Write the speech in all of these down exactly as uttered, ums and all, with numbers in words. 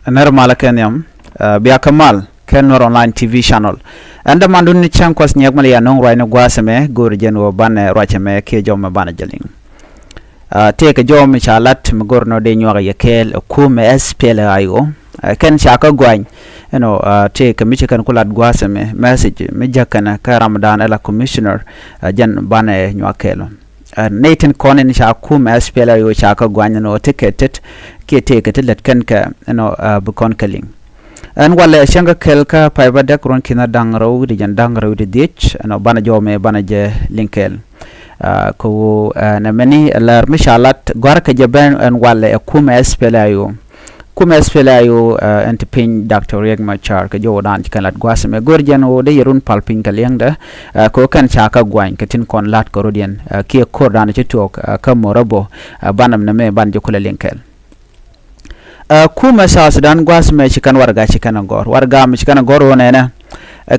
Nɛr malä kɛ nhiam, bia kä mal kɛ Nuɛr Online T V channel. Ɛn dämandun ni cäŋ kuɔth nyiɛk mal ya nöŋ ruacni gua̱a̱th ɛmɛ, go̱o̱ri jɛn ɣöö banɛ ruac ɛmɛ kiɛ jɔw mɛ banɛ jɛ liŋ. Tëëkɛ jɔw mi ca lat mi go̱o̱ri nɔ dee nyuak yɛ kɛɛl ɛ kumɛ S P L A I O. Kɛn ca kä guany ɛnɔ, tëëkɛ mi ci kɛn ku lat gua̱a̱th ɛmɛ message mi jäk kɛn kä Ramadan ɛ la commissioner, jɛn banɛ nyuak kɛɛl. Nɛy tin kɔn in ca kumɛ S P L A I O ca kä guany ɛnɔ, ti kɛ tet kiɛ tëëkɛ ti lät kɛn kɛ ɛnɔ, bi kɔn kɛ liŋ. Ɛn walɛ cäŋ kä kɛl kä pay bädäk ruɔ̱n ki̱n da̱ŋ rɛw wi̱cdɛ jɛn da̱ŋ rɛw wi̱cdɛ dhiec, ɛnɔ banɛ jɔw mɛ banɛ jɛ liŋ kɛɛl. Kɛ ɣöö ɛn ɛmɛni lär mi ca lat gua̱rkɛ jɛ ben ɛn walɛ ɛ kumɛ S P L A I O. Kumɛ S P L A I O ɛn ti piny Doctor Riek Machar kɛ jɔwdan ci kɛn lat gua̱a̱th ɛmɛ, go̱o̱ri jɛn ɣöö dee yɛ run pal piny kɛ liɛŋdɛ. Kɛ ɣöö kɛn ca kä guany kɛ tin kɔn lat kɛ rɔ̱diɛn kiɛ ko̱rdan ci tuɔɔk kä Morobo. Banɛ nɛmɛ banɛ jɛ kulɛ liŋ kɛɛl. Kumɛ South Sudan gua̱a̱th mɛ ci kɛn warɛga ci kɛn gɔ̱r, warɛga mɛ ci kɛn gɔ̱r ɣöö nɛnɛ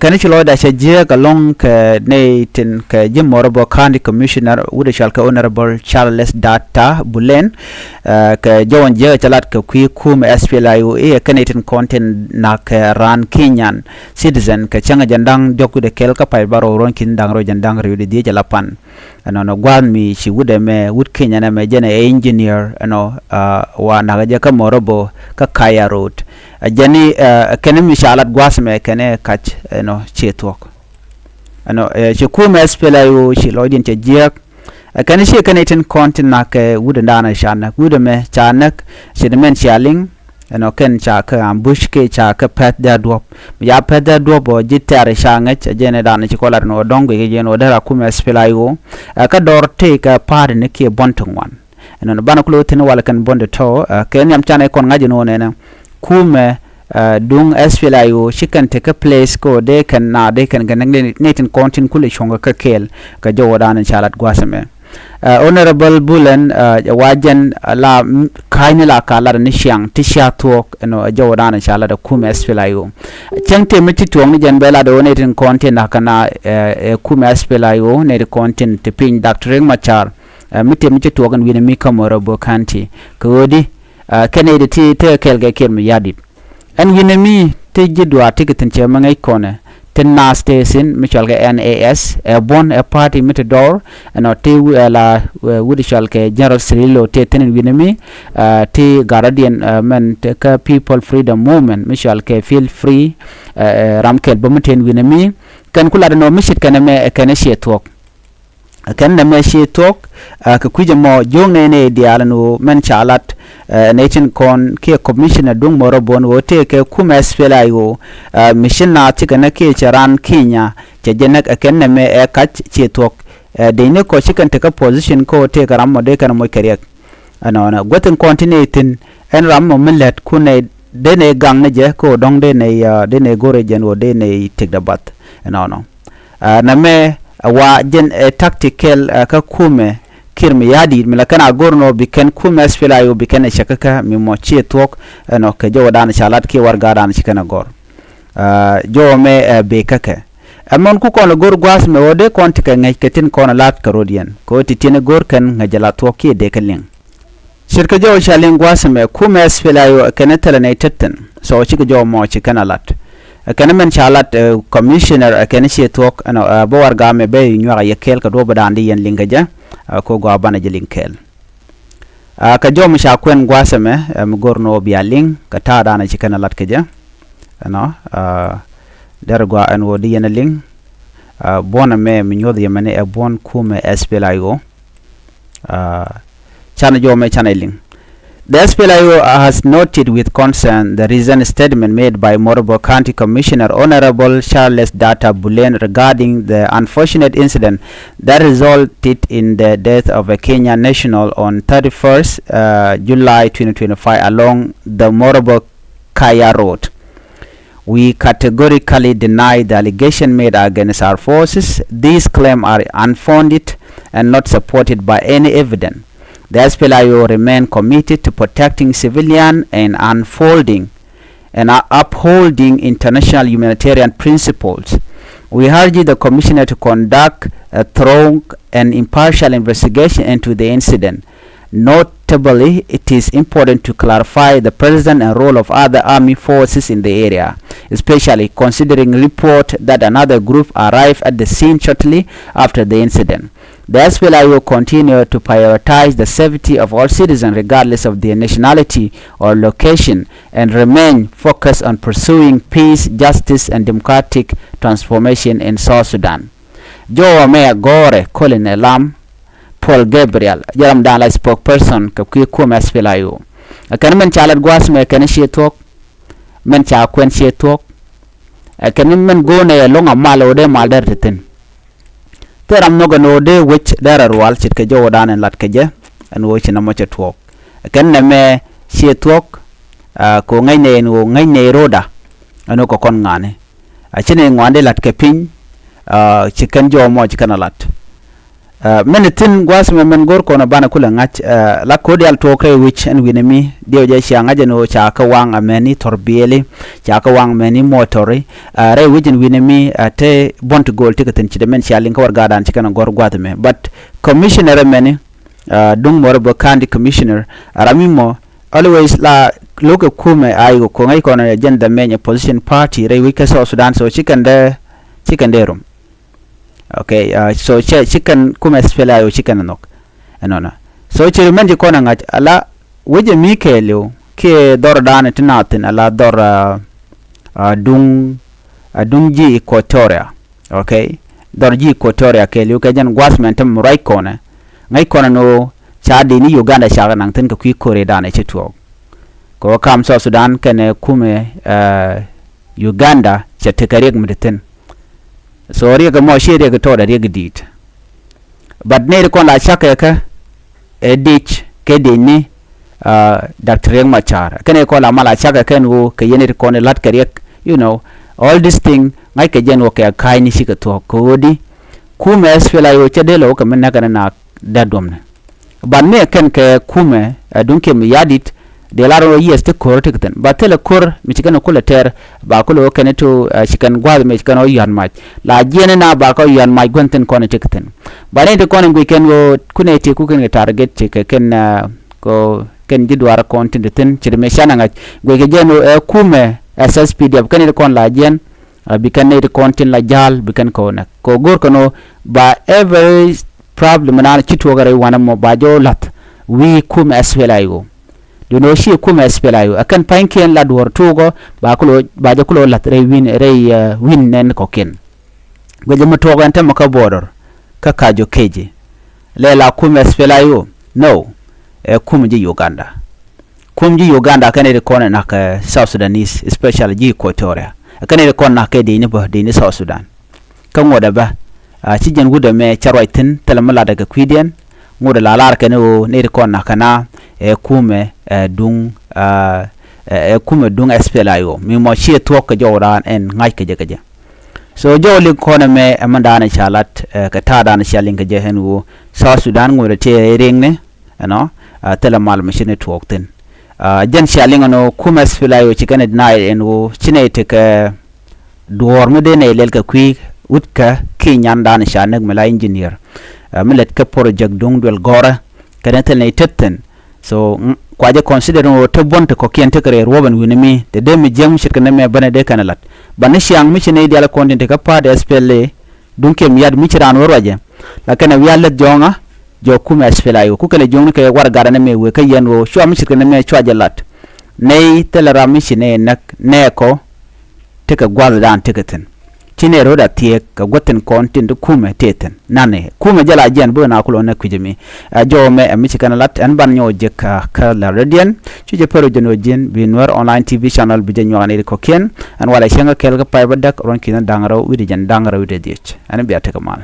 kɛn ci lɔcda cɛ jiääk ɛlɔ̱ŋ kɛ nɛy tin kɛ ji̱ Morobo County Commissioner wut ɛ cɔal kɛ Honorable Charles Data Bulen. Kɛ jɔw in jiääk cɛ lat kɛ kui̱ kumɛ S P L A I O i̱ ɛ kɛn nɛy tin kɔn tin nak kɛ raan Kenyan citizen kɛ cäŋ jɛn da̱ŋ diɔ̱k wi̱cdɛ kɛl kä pay bärɔw ruɔ̱n ki̱n da̱ŋ rɛw jɛn da̱ŋ rɛw wi̱cdɛ dhiec ɛ la pan. Ɛnɔnɔ gua̱a̱th mi ci wut ɛmɛ, wut Kenya nɛmɛ jɛn ɛ engineer ɛnɔ, wa nakä jɛ kä Morobo kä Kaya Road. Ɛ jɛn i̱ kɛn mi ca lat gua̱a̱th ɛmɛ kɛn ɛ kac ɛnɔ ciɛ thuɔ̱k. Ɛnɔ ci kumɛ S P L A I O ci lɔcdiɛn cɛ jiääk. Ɛ kɛn ciɛ kɛn i̱ tin kɔn tin nak kɛ wut ɛndan ɛ ca näk, wut ɛmɛ ca näk ci ni mɛn cia liŋ. Ɛnɔ kɛn ca kä ambush kiɛ ca kä pɛth dee duɔ̱p. Mi ca pɛth dee duɔ̱p ɔ ji̱ tɛ̈r ca ŋäc ɛ jɛn ɛ dan ci kɔ lat ɛn ɣöö dɔ̱ŋ guic kɛ jɛn ɣöö dee ra kumɛ S P L A I O. Ɛ kä dɔr tëë kɛ pa̱a̱t ni kiɛ buɔ̱n ti ŋuan. Ɛnɔ banɛ kulɛ wä thi̱n walɛ kɛn buɔ̱n ti tɔ̱ kɛ nhiam canɛ kɔn ŋa̱c ɛn ɣöö nɛnɛ kumɛ duŋ S P L A I O ci kɛn te kä place kɛ ɣöö dee kɛn na dee kɛn kɛ näk ni tin kɔn tin kulɛ cuɔ̱ŋ kɛ kɛɛl kɛ jɔwdan in ca lat gua̱a̱th ɛmɛ. Honorable Bulen, wa jɛn la ka̱ny ni la ka lat ni ciaŋ ti cia thuɔ̱k ɛnɔ ɛ jɔwdan ca lat ɛ kumɛ S P L A I O. Cäŋ tëë mi ti tuɔɔk ni jɛn bɛ lat ɛ ɣöö nɛy tin kɔn ti nak kɛ na ɛ kumɛ S P L A I O nɛy ti kɔn tin ti piny Doctor Riek Machar. Mi tëë mi ti tuɔɔk ɛn wi̱nɛ mi kä Morobo County kɛ ɣöö di kɛ nɛy ti ti tekɛ kɛɛl kɛ Kiir Mayardit. Ɛn wi̱nɛ mi ti ji̱ duaar ti kɛ thi̱n cɛ mi ŋäc kɔnɛ ti naath tëë thi̱n mi cɔal kɛ N A S ɛ buɔ̱n ɛ party mi ti dɔɔr. Ɛnɔ ti la wut cɔal kɛ General Cirillo tëë thi̱n ɛn wi̱nɛ mi ti gatdɔdiɛn mɛn ti kä People Freedom Movement mi cɔal kɛ Feel Free, ram kɛl bä mi tëë ɛn wi̱nɛ mi kɛn ku lat ɛnɔ mi ce̱tkɛ nɛmɛ ɛ kɛn ɛ ciɛ thuɔ̱k. Kɛn nɛmɛ ci thuɔ̱k kɛ kui̱c ɛmɔ juɔ̱ɔ̱ŋ nɛy nɛy diaal ɛn ɣöö mɛn ca lat nɛy tin kɔn kiɛ commissioner duŋ Morobo ɛn ɣöö tëëkɛ kumɛ S P L A I O. Mi ci naath cikɛ näk kiɛ cɛ raan Kenya cɛ jɛ näk ɛ kɛn nɛmɛ ɛ kac ci thuɔ̱k. Dee ni kɔ ci kɛn tekä position kä ɣöö tëëkɛ ram mɔ dee kɛn moc kɛ riɛk. Ɛnɔnɔ guäth in kɔn ti nɛy thi̱n ɛn ram mɔ mi lät kun nɛy dee nɛy gaŋ ni jɛ kä ɣöö dɔ̱ŋ dee nɛy dee nɛy go̱rɛ jɛn ɣöö dee nɛy tëkdɛ bath. Ɛnɔnɔ nɛmɛ ɛ wa jɛn ɛ tactical kä kumɛ Kiir Mayardit mi la kɛn a go̱r nɔ bi kɛn kumɛ S P L A I O bi kɛn ɛ cɛ käkä mi mɔ ciɛ thuɔ̱k. Ɛnɔ kɛ jɔwdan ca lat kiɛ warɛgadan ci kɛn ɛ gɔ̱r. Jɔwä mɛ ɛ bee käkɛ. Ɛmɔn ku kɔn ɛ go̱r gua̱a̱th mɛ ɣöö dee kɔn ti kɛ ŋäc kɛ tin kɔn ɛ lat kɛ rɔ̱diɛn kɛ ɣöö ti tiɛn ɛ go̱r kɛn ŋäc ɛ la thuɔ̱k kiɛ dee kɛ liŋ. Ce̱tkɛ jɔw ca liŋ gua̱a̱th ɛmɛ kumɛ S P L A I O ɛ kɛn ɛ thilɛ nɛy tethin. So cikɛ jɔw mɔ ci kɛn a lat. Ɛ kɛn ɛ mɛn ca lat ɛ commissioner ɛ kɛn ɛ ciɛ thuɔ̱k ɛnɔ ɛ bä warɛga mɛ bɛ nyuak a yɛ kɛɛl kɛ duɔ̱ɔ̱p ɛ da̱a̱n di yɛn liŋ kɛ jɛ. Ɛ kɛ gɔaa banɛ jɛ liŋ kɛɛl. Ɛ kɛ jɔw mi ca kuɛn gua̱a̱th ɛmɛ ɛ mi go̱r ni ɣöö bia liŋ kɛ ta̱a̱ da̱a̱n ci kɛn a lat kɛ jɛ. Ɛnɔ ɛ derɛ gɔaa ɛn ɣöö di yɛn a liŋ. Ɛ buɔ̱n ɛmɛ mi nyuɔ̱th yɛ mɛni ɛ buɔ̱n kumɛ S P L A I O. Canɛ jɔw mɛ canɛ liŋ. The S P L A I O has noted with concern the recent statement made by Morobo County Commissioner Honorable Charles Data Bulen regarding the unfortunate incident that resulted in the death of a Kenyan national on thirty-first July twenty twenty-five along the Morobo Kaya Road. We categorically deny the allegation made against our forces. These claims are unfounded and not supported by any evidence. The S P L A I O remain committed to protecting civilian and unfolding and upholding international humanitarian principles. We urge the Commissioner to conduct a thorough and impartial investigation into the incident, not Tabali, it is important to clarify the presence and role of other army forces in the area, especially considering report that another group arrived at the scene shortly after the incident. The S P L A I O continue to prioritize the safety of all citizens regardless of their nationality or location and remain focused on pursuing peace, justice, and democratic transformation in South Sudan. Jɔwä mɛ gɔrɛ Colin Elam, Paul Gabriel, jɛ ram dan la spokesperson kɛ kui̱ kumɛ S P L A I O. Ɛ kɛn mɛn ca lat gua̱a̱th mɛ kɛn ciɛ thuɔ̱k, mɛn ca kuɛn ciɛ thuɔ̱k. Ɛ kɛn mɛn go̱o̱nɛ ɛ lo̱ŋ a mal ɣöö dee mal dɛr ti thi̱n. Thil ram nhɔk ɛn ɣöö dee wec dee rɛ rual ce̱tkɛ jɔwädan ɛn lat kɛ jɛ ɛn ɣöö ci nɔmɔ cɛ tuɔɔk. Ɛ kɛn nɛmɛ ciɛ thuɔ̱k, ɛ, kɛ ɣöö ŋäcnɛ ɛn ɣöö ŋäcnɛ ro̱da ɛn ɣöö kɛ kɔn ŋa̱a̱ni. Ɛ, ci nɛy ŋuan dee la̱t kɛ piny, ɛ, ci kɛn jɔw mɔ ci kɛn ɛ la̱t. Ɛ, mɛn thi̱n gua̱a̱th mɛ mɛn go̱r kɔn ɛ banɛ kulɛ ŋa̱c, ɛ, la ko̱ diaal tuɔɔk rɛy wi̱c ɛn wi̱nɛ mi diɛw jɛ cia ŋa̱c ɛn ɣöö ca kɛ waŋ amäni thɔr biɛli, ca kɛ waŋ amäni mɔtɔri, ɛ, rɛy wi̱c ɛn wi̱nɛ mi, ɛ, te buɔ̱n ti go̱o̱l ti kɛ thi̱n ci dee mɛn cia liŋ kä warɛgadan ci kɛn ɛ gɔ̱r gua̱a̱th mɛ. But commissioner ɛmɛni, ɛ, duŋ mɔrɛ bä county commissioner, ɛ, ram mi mɔ always la lo̱k ɛ kumɛ a yik ɛ ko̱ŋ ɛ kɔn ɛ jɛn the main opposition party rɛy wi̱c kä South Sudan, so ci kɛn dee, ci kɛn dee rom. Okay, ɛ, so cɛ, ci kɛn kumɛ S P L A I O ci kɛn nhɔk ɛnɔnɔ. So ci ri mɛn ci kɔn ɛ ŋa̱c ala wecɛ mi kɛɛliw kiɛ dhɔr da̱a̱n ti naath thi̱n ala dhɔr, ɛ, ɛ, duŋ, ɛ, duŋ ji̱ Equatoria. Okay, dhɔr ji̱ Equatoria kɛɛliw kɛ jɛn gua̱a̱th mɛn te mi ruac kɔnɛ ŋäc kɔnɛ ni ɣöö ca dee ni Uganda cakɛ naŋ thi̱n kɛ kui̱ ko̱r i̱ da̱a̱n ɛ ci tuɔɔk. Kɛ ɣöö kam South Sudan kɛnɛ kumɛ, ɛ, Uganda cɛ tekɛ riɛk mi ti thi̱n. So riɛk ɛmɔ ciɛ riɛk tɔɔdɛ riɛk di̱i̱t. But nɛy ti kɔn la cakɛ kä ɛ dic kɛ dic ni, ɛ, Doctor Riek Machar. Kɛnɛ kɔn la mal a cakɛ kɛn ɣöö kɛ yɛn nɛy ti kɔn i̱ la̱t kɛ riɛk, you know, all this thing ŋa̱ckɛ jɛn ɣöö kɛ ka̱a̱cni cikɛ thuɔ̱k kɛ ɣöö di kumɛ S P L A I O cɛ dee lɛ wä kɛ mi näk kɛn ɛ naak dee duɔ̱mnɛ. But mi ɛ kɛn kɛ kumɛ, ɛ, duŋ kiɛ mi ya̱di̱t dee lar ɣöö yes ti ko̱r ti kɛ thi̱n. But thilɛ ko̱r mi ci kɛn ɛ kulɛ tɛr ba kulɛ ɣöö kɛn ɛ to, ɛ, ci kɛn gua̱a̱th mi ci kɛn ɣöö yua̱t mac. La jiɛn ina ba kɛ yua̱t mac gua̱n thi̱n kɔn ɛ ti kɛ thi̱n. But ni ti kɔn ɛ guic kɛn ɣöö kunɛ ti ku kɛn kɛ target ci kɛ kɛn, ɛ, kɔ kɛn ji̱ duaar kɔn tin ti thi̱n ci ti mi canɛ ŋa̱c. Guic kɛ jɛn ɣöö ɛ kumɛ S S P D F kɛn ni ti kɔn la jiɛn. A, bi kɛn nɛy ti kɔn tin la ja̱a̱l bi kɛn kɛ wä näk kɛ wä go̱r kɛn wä ba every problem naan ci tuɔɔk rɛy wanɛ mɔ ba jɛ wä la̱th wi̱i̱ kum S P L A I O. Duundɛ wä ci kum S P L A I O ɛ kɛn pa̱nykiɛn la duɔ̱ɔ̱r tuɔɔkɔ ba kulɛ wä, ba jɛ kulɛ wä la̱th rɛy wi̱n, rɛy, ɛ, wi̱n nɛn kɔ̱kiɛn. Guɛcɛ mi tuɔɔk ɛn tämɛ kä border kä Kajo Keji. Lɛ la kum S P L A I O? No. Ɛ kum ji̱ Uganda. Kum ji̱ Uganda kɛn nɛy ti kɔn ɛ nak kɛ South Sudanese, especially ji̱ Equatoria. Kɛn nɛy ti kɔn nak kɛ dec ni bä, dec ni South Sudan. Kä ŋuɔ̱t ɛ bä, a, ci jɛn wut ɛmɛ cɛ ruac thi̱n, thilɛ mi latdɛ kɛ kui̱diɛn. Ŋuɔ̱t ɛ la lar kɛn ɣöö nɛy ti kɔn nak kɛn a ɛ kumɛ, ɛ, duŋ, a, ɛ, ɛ kumɛ duŋ S P L A I O. Mi mɔ ciɛ thuɔ̱k kɛ jɔw raan ɛn ŋa̱c kɛ jɛ kɛ jɛ. So jɔw liŋ kɔn ɛmɛ ɛ mɛn daanɛ ca lat, ɛ, kɛ ta̱a̱ daanɛ ca liŋ kɛ jɛ ɛn ɣöö South Sudan ŋuɔ̱t ɛ tëë riŋni. Ɛnɔ, a, thilɛ mal mi ci ni tuɔɔk thi̱n. A, jɛn cia liŋ ɛn ɣöö kum S P L A I O ci kɛn ɛ deny ɛn ɣöö ci nɛy tekɛ duɔ̱ɔ̱r mi dee nɛy lɛl kɛ kui̱ wut kä kiɛ nyandan ca näk mi la engineer. A, mi lät kä project duŋ duel gɔ̱rä kɛn ɛ thil nɛy tet thi̱n. So, mm, kua jɛ consider ɛn ɣöö te buɔ̱n te kɔ̱kiɛn tekɛ rɛy ruɔ̱p ɛn wi̱ni mi te dee mi jiäk mi ce̱tkɛ nɛmɛ bänɛ dee kɛn ɛ la̱t. Bä ni ciaŋ mi ci nɛy diaal kɔn tin tekä pa̱a̱t S P L A duŋ kiɛ mi yat mi ci raan wä ruacɛ. La kɛn ɛ wi̱i̱ a lät jɔ̱ɔ̱ŋä jɔ̱ɔ̱k kum S P L A I O ku kɛn ɛ jɔ̱ɔ̱ŋni kɛ warɛgatdä nɛmɛ wëë kä yɛn ɣöö cua mi ce̱tkɛ nɛmɛ cua jɛ la̱t. Nɛy thilɛ ram mi ci nɛy näk nɛɛkɔ tekɛ gua̱thdan tekɛ thi̱n. Ci nɛy ro̱o̱da thiëëk kɛ guäth thi̱n kɔn tin ti kumɛ tëë thi̱n. Nanɛ kumɛ jɛ la jiɛn bikɛ na kulɔ nɛ kui̱cä mi. Ɛ jɔw mɛ ɛ mi ci kɛn ɛ la̱t ɛn ban nyɔk jek kä, kä la̱r rɛdiɛn. Cu jɛ pär ɔ jɛn ɔ ji̱n bi Nuer Online T V channel bi jɛ nyuak ɛ nɛy ti kɔ̱kiɛn. Ɛn walɛ cäŋ kä kɛl kä pay bä däk ruɔ̱n ki̱n da̱ŋ rɛw wi̱cdɛ jɛn da̱ŋ rɛw wi̱cdɛ dhiec. Ɛn bia tekɛ mal.